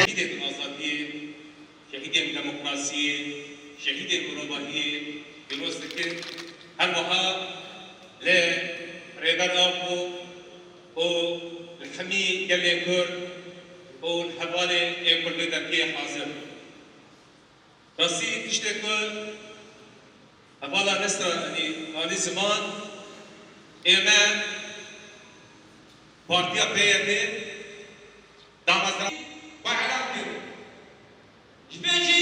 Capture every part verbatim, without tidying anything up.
Şehîdên azadiyê, şehîdên demokrasiyê, şehîdên mirovahiyê pîroz dikin. Her wiha li Rêber Apo û li hemî gelê Kurd û li hevalê ê Kurd li derkê hazir. Rastî tiştê ku hevala Nesra, yanî, anî ziman, ê me Partiya P Y D damezrand xwe îlan kir. Ji vê jî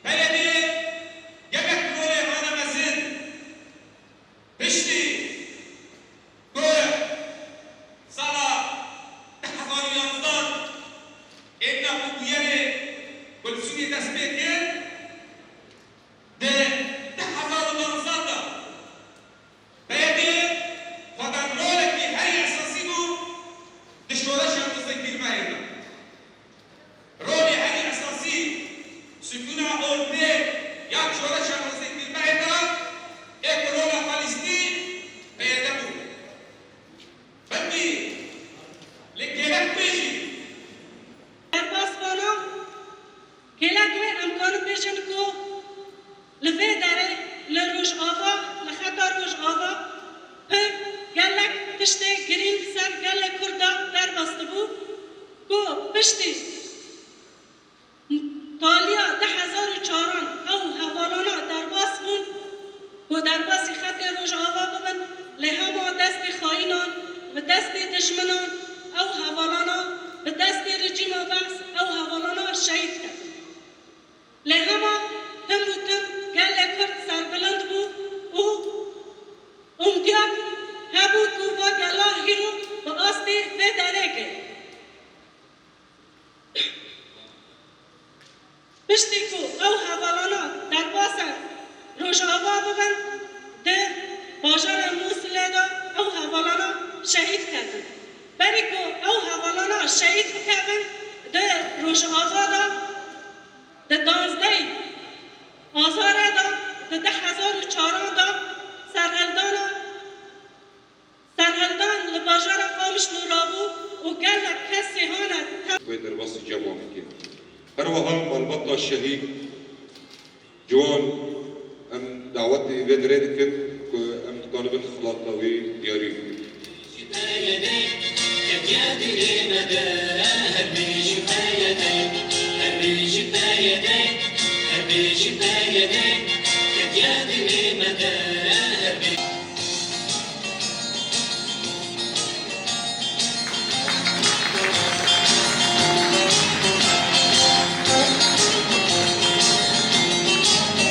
P Y D gelek rolê hane mezin. Piştî ku sala du hezar û yanzdeh êdîna ku bûyerê ku li Sûriyê dest pê kir, di du hezar û nozdehan de P Y D xwe de rolekî herî esasî bû di şoreşa Rojê Pîrmehê de. Rolê herî esasî, sutûna ortê ya şoreşa Rojê Pîrmehê de ê ku rola xwe lîstî P Y D bû. Belkî li kêlek wê jî. Derbas vana kêlek wê em karin bêjin ku li vê derê, li Rojava, li xeta Rojava pir gelek tiştê girîng ser gelê Kurd de derbas dibû ku piştî taliya du hezar û çaran ew hevalana derbas bûn ku derbasî xetê Rojava bibin, lê hema destê xayînan, bi destê dijminan ew hevalana, bi destê rejîma Be'sê ew hevalana şehîd ketin. Lê hema tim û tim gelê Kurd serbilind bû û umdiyek hebû ku va gela hîro bi astê vê derê ke. Piştî ku ew hevalana derbasa Rojava bibin, di bajarê Mûsilê de ew hevalana şehîd ketin. Berî ku ew hevalana şehîd bikevin, di Rojava de di danzdehê Azarê de di du hezar û çaran de serhildana, serhildan li bajara Qamişlo rabû û gelek kesê hane te- Wê derbasî cem wan bike. Her wiha malbata şehîd, ciwan, em dawetê vê derê dikin ku em dikaribin xilata wî diyarî bikin.